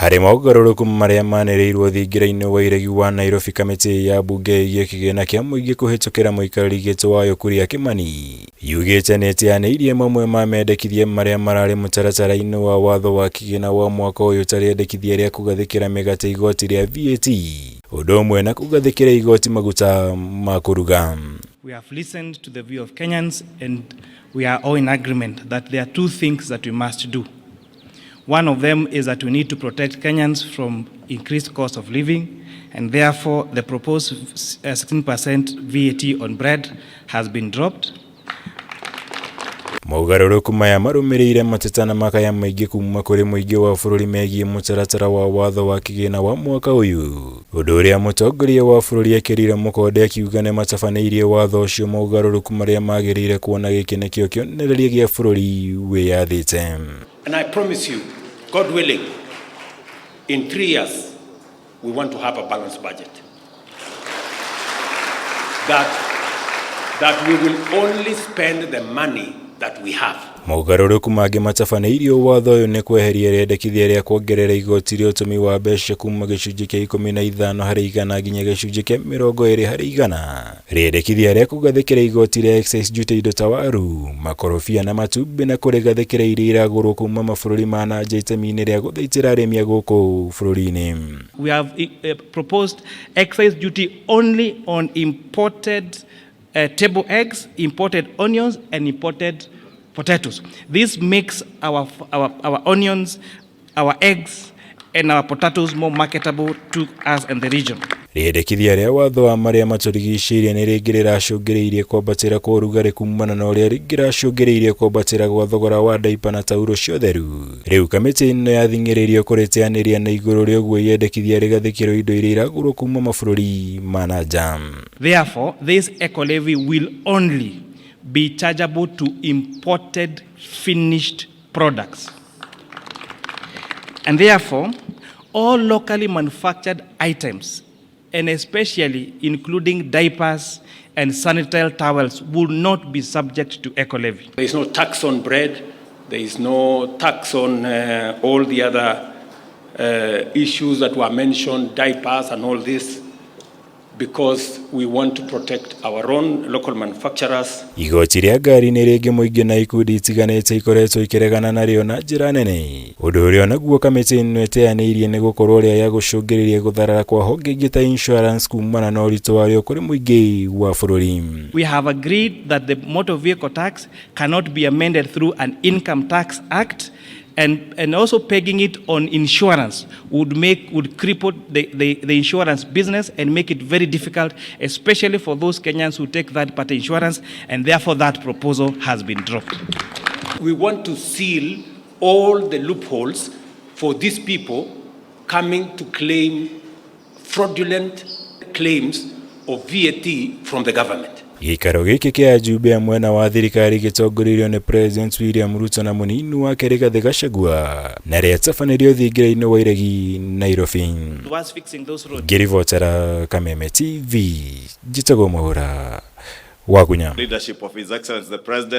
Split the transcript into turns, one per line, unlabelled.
Harĩ mogarũrũku marĩa manĩrĩirwo thingira-inĩ wa iregi wa Nairobi, kamĩtĩ ya mbunge ĩgiĩ kĩgĩna kĩa mũingĩ kũhĩtũkĩra mũikarĩri gĩtĩ wayo Kuria Kimani yugĩte nĩ ĩteanĩirie mamwe ma mendekithia marĩa mararĩ mũtaratara-inĩ wa watho wa kĩgĩna wa mwaka ũyũ, ta rĩendekithia rĩa kũgathĩkĩra mĩgate igoti rĩa VAT, ũndũ ũmwe na kũgathĩkĩra igoti maguta ma kũruga.
We have listened to the view of Kenyans and we are all in agreement that there are two things that we must do. One of them is that we need to protect Kenyans from increased cost of living, and therefore the proposed 16% VAT on bread has been dropped.
Mogarũrũku maya marũmĩrĩire mateta na makaya maingĩ kuma kũrĩ mũingĩ wa bũrũri megiĩ mũtaratara wa watho wa kĩgĩna wa mwaka ũyũ, ũndũ ũrĩa mũtongoria wa bũrũri ekĩrire mũkonde akiuga nĩ matabanĩirie watho ũcio mogarũrũku marĩa magĩrĩire, kuona gĩkĩ nĩkĩo kĩonereria gĩa bũrũri wĩyathĩte.
And I promise you, God willing, in 3 years, we want to have a balanced budget. That we will only spend the money that we have.
Mogarũrũku mangĩ matabanĩirio watho ũyũ nĩ kweheria rĩendekithia rĩa kuongerera igoti rĩa ũtũmi wa mbeca kuma gĩcunjĩ kĩa 15% nginya gĩcunjĩ kĩa 20%, rĩendekithia rĩa kũgathĩkĩra igoti rĩa excise duty indo ta waru, makorobia na matumbĩ, na kũrĩgathĩkĩra iria iragũrwo kuma mabũrũri ma na nja itemi-inĩ rĩa gũthaitĩra arĩmi a gũkũ bũrũri-inĩ.
We have proposed excise duty only on imported table eggs, imported onions, and imported potatoes. This makes our onions, our eggs, and our potatoes more marketable to us and the region.
Rĩendekithia rĩa watho wa marĩa matũrigicĩirie nĩ rĩngĩ rĩracũngĩrĩirie kwambatĩra kwa ũrugarĩ, kumana na ũrĩa rĩngĩ rĩracũngĩrĩirie kwambatĩra gwa thogora wa daipa na tauro cia ũtheru. Rĩu kamĩtĩ ĩno yathing'ĩrĩirio kũrĩteanĩria na igũrũ rĩa ũguo yendekithia rĩgathĩkĩrwo indo iria iragũrwo kuma mabũrũri ma na nja.
Therefore, this eco levy will only be chargeable to imported finished products. And therefore, all locally manufactured items, and especially including diapers and sanitary towels, will not be subject to eco levy.
There is no tax on bread, there is no tax on all the other issues that were mentioned, diapers and all this, because we want to protect our own local manufacturers.
Igoti rĩa ngari nĩ rĩngĩ mũingĩ na ikundi itiganĩte ikoretwo ikĩregana narĩo na njĩra nene, ũndũ ũrĩa onaguo kamĩtĩ ĩno ĩteanĩirie nĩ gũkorwo rĩa ya gũcũngĩrĩria gũtharara kwa honge ingĩ ta insurance kumana na ũritũ warĩo kũrĩ mũingĩ wa bũrũri.
We have agreed that the motor vehicle tax cannot be amended through an Income Tax Act, and also pegging it on insurance would cripple the insurance business and make it very difficult, especially for those Kenyans who take third party insurance, and therefore that proposal has been dropped.
We want to seal all the loopholes for these people coming to claim fraudulent claims of VAT from the government.
Gĩikaro gĩkĩ kĩa ajumbe a mwena wa thirikari gĩtongoreirio nĩ President William Ruto na mũnini wake Rigathĩ Gachagua, na rĩatabanĩrio thingira-inĩ wa iregi Nairobi.
Towards fixing those roads.
Ngĩribotera Kameme TV, njĩtagwo Mũhũra wa Gunya.
Leadership of His Excellency the President.